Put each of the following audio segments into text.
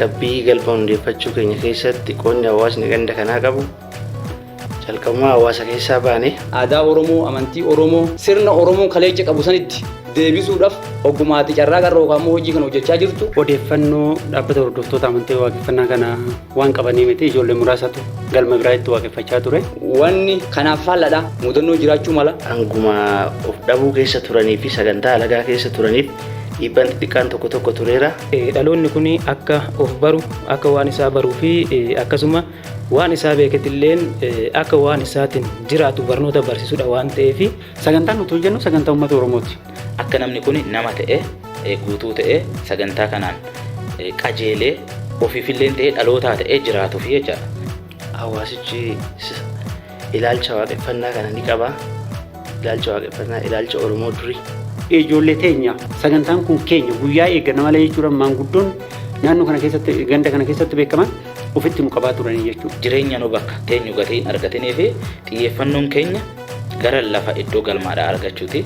Jalqabbii galma hundeeffachuu keenya keessatti qoodni hawaasni ganda kanaa qabu jalqabumaa hawaasa keessaa baane. Aadaa Oromoo, amantii Oromoo, sirna Oromoon kaleecha qabu sanitti deebisuudhaaf oggumaatti carraa qarra yookaan immoo hojii kana hojjechaa jirtu. Odeeffannoo dhaabbata hordoftoota amantii waaqeffannaa kana waan qabanii miti, ijoollee muraasatu galma biraa itti waaqeffachaa ture. Wanni kanaaf faalladha. Mudannoo jiraachuu mala. Hanguma of dhabuu keessa turanii fi sagantaa alagaa keessa turaniif dhiibbaan xixiqqaan tokko tokko tureera. Dhaloonni kun akka of baru, akka waan isaa baruu fi akkasuma waan isaa beeketilleen akka waan isaatiin jiraatu barnoota barsiisudha waan ta'eef. Sagantaan nuti hojjennu sagantaa uummata Oromooti. Akka namni kun nama ta'e, guutuu ta'e, sagantaa kanaan qajeelee ofiifillee ta'e dhalootaa ta'e jiraatuuf jechaadha. Hawaasichi ilaalcha waaqeffannaa kana ni qaba. Ilaalcha waaqeffannaa, ilaalcha Oromoo durii. Ijoollee teenya, sagantaan kun keenya, guyyaa eegganna malee jechuudhaan maanguddoon naannoo kana keessatti, ganda kana keessatti beekaman ofitti nu qabaa turanii jechuudha. Jireenya nu bakka teenyu gatii hin argatinii fi xiyyeeffannoon keenya gara lafa iddoo galmaadhaa argachuuti.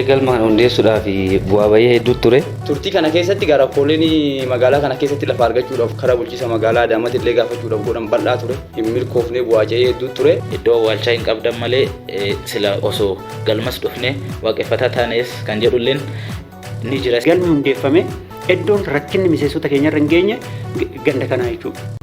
Galma kana hundeessuudhaaf bu'aa bahii hedduu ture. Turtii kana keessatti gara rakkooleen magaalaa kana keessatti lafa argachuudhaaf karaa bulchiinsa magaalaa Adaamaatti illee gaafachuudhaaf godhan bal'aa ture. Hin milkoofne, bu'aa ce'ee hedduu ture. Iddoo awwaalchaa hin qabdan malee sila osoo galmas dhufne waaqeffataa taanes kan jedhulleen ni jira. Galmi hundeeffame iddoon rakkinni miseensota keenyarra hin geenye ganda kanaa jechuudha.